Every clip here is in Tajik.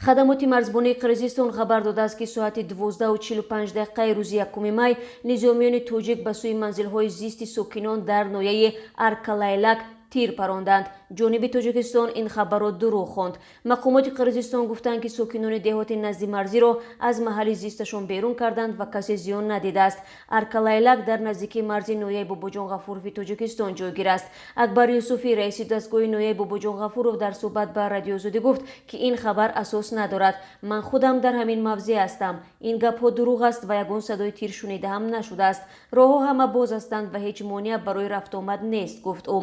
Хадамоти марзбонии Қирғизистон хабар додааст, ки соати 12:45 рӯзи 1 май низомиёни тоҷик ба сӯи манзилҳои зисти сокинон дар ноҳияи Аркалайлак тир паронданд. Ҷониби Тоҷикистон ин хабарро дурӯғ хонд. Мақомоти Қирғизистон гуфтанд, ки сокинони деҳоти наздимарзиро аз маҳалли зисташон берун карданд ва касе зиён надидааст. Аркалайлак дар наздикии марзи ноҳияи Бобоҷон Ғафурови Тоҷикистон ҷойгир аст. Акбар Юсуфӣ, раиси дастгоҳи ноҳияи Бобоҷон Ғафуров, дар суҳбат ба Радиои Озодӣ гуфт, ки ин хабар асос надорад. «Ман худам дар ҳамин мавзеъ ҳастам. Ин гапҳо дурӯғ аст ва ягон садои тир шунида ҳам нашудааст. Роҳҳо ҳама боз ҳастанд ва ҳеҷ монеа барои рафтуомад нест», гуфт ӯ.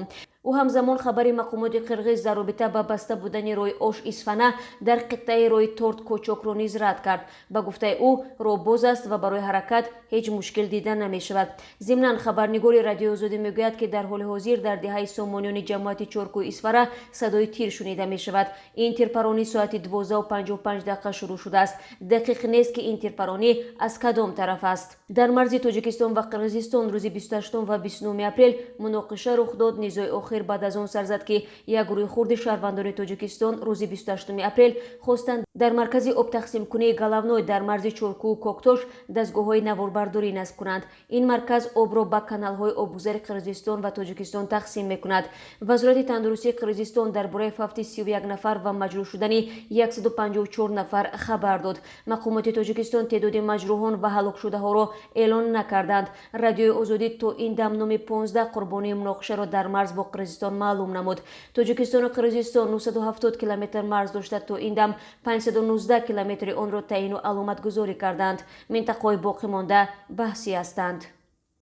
Ӯ ҳамзамон хабари мақомоти қирғиз дар робита ба баста будани роҳи Ош Исфана дар қитъаи роҳи Торт Кочокро низ рад кард. Ба гуфтаи ӯ, роҳ боз аст ва барои ҳаракат ҳеҷ мушкил дида намешавад. Зимнан, хабарнигори Радиои Озодӣ мегӯяд, ки дар ҳоли ҳозир дар деҳаи Сомониёни ҷамоати Чоркӯи Исфара садои тир шунида мешавад. Ин тирпаронӣ соати 12:55 шурӯъ шудааст. Дақиқ нест, ки ин тирпаронӣ аз кадом тараф аст. Дар марзи Тоҷикистон ва Қирғизистон рӯзи 28 ва 29 апрел муноқиша рух дод. Низои охир баъд аз он сар зад, ки як гурӯҳи хурди шаҳрвандони Тоҷикистон рӯзи 28 апрел хостанд дар маркази обтақсимкунии Головной дар марзи Чоркӯу Коктош дастгоҳҳои наворбардорӣ насб кунанд. Ин марказ обро ба каналҳои обгузари Қирғизистон ва Тоҷикистон тақсим мекунад. Вазорати тандурустии Қирғизистон дар бораи фавти 31 нафар ва маҷрӯҳ шудани 154 нафар хабар дод. Мақомоти Тоҷикистон теъдоди маҷрӯҳон ва ҳалокшудаҳоро эълон накарданд. Радиои Озодӣ то ин дам номи 15 қурбонии муноқишаро дар марз бо Қирғизистон маълум намуд. Тоҷикистону Қирғизистон 970 километр марз дошта, то ин дам 519 километри онро таъину аломатгузорӣ карданд. Минтақаҳои боқимонда баҳсӣ ҳастанд.